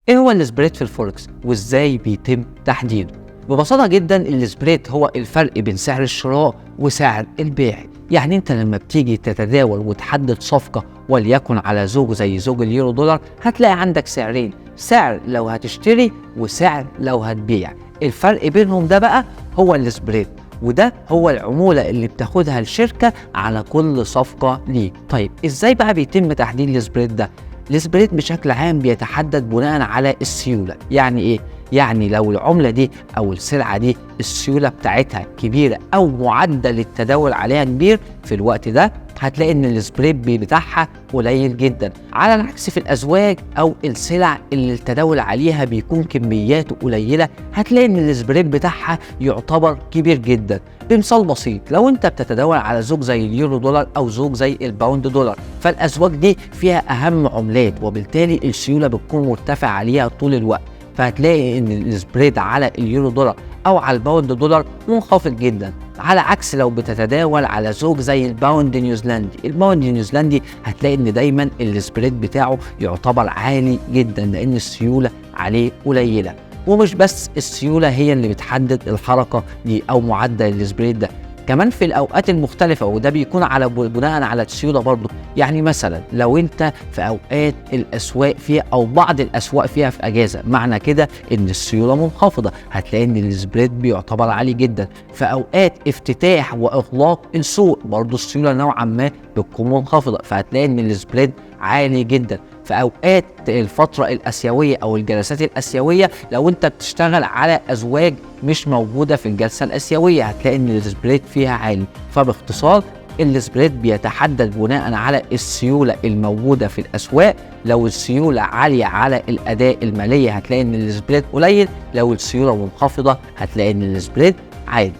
ايه هو ال spread في الفوركس وازاي بيتم تحديده؟ ببساطة جدا ال spread هو الفرق بين سعر الشراء وسعر البيع. يعني انت لما بتيجي تتداول وتحدد صفقة وليكن على زوج زي زوج اليورو دولار، هتلاقي عندك سعرين، سعر لو هتشتري وسعر لو هتبيع. الفرق بينهم ده بقى هو ال spread، وده هو العمولة اللي بتاخدها الشركة على كل صفقة ليك. طيب ازاي بقى بيتم تحديد ال spread ده؟ ال spread بشكل عام بيتحدد بناء على السيولة. يعني ايه؟ يعني لو العملة دي أو السلعة دي السيولة بتاعتها كبيرة أو معدل التداول عليها كبير، في الوقت ده هتلاقي إن ال spread بتاعها قليل جدا، على العكس في الأزواج أو السلع اللي التداول عليها بيكون كمياته قليلة، هتلاقي إن ال spread بتاعها يعتبر كبير جدا. بمثال بسيط، لو أنت بتتداول على زوج زي اليورو دولار أو زوج زي ال pound دولار، فالأزواج دي فيها أهم عملات وبالتالي السيولة بتكون مرتفعة عليها طول الوقت، فهتلاقي ان ال spread على اليورو دولار او على ال pound دولار منخفض جدا، على عكس لو بتتداول على زوج زي ال pound نيوزيلندي. ال pound نيوزيلندي هتلاقي ان دايما ال spread بتاعه يعتبر عالي جدا لان السيولة عليه قليلة. ومش بس السيولة هي اللي بتحدد الحركة دي او معدل ال spread ده، كمان في الاوقات المختلفة، وده بيكون على بناء على السيولة برضه. يعني مثلا لو انت في اوقات الاسواق فيها او بعض الاسواق فيها في اجازه، معنى كده ان السيولة منخفضة، هتلاقي ان ال spread بيعتبر عالي جدا. في اوقات افتتاح واغلاق السوق برضه السيولة نوعا ما بتكون منخفضة، فهتلاقي ان ال spread عالي جدا. في اوقات الفترة الاسيوية او الجلسات الاسيوية، لو انت بتشتغل على ازواج مش موجودة في الجلسة الاسيوية، هتلاقي ان ال spread فيها عالي. فباختصار ال spread بيتحدد بناء على السيولة الموجودة في الاسواق. لو السيولة عالية على الاداة المالية هتلاقي ان ال spread قليل، لو السيولة منخفضة هتلاقي ان ال spread عالي.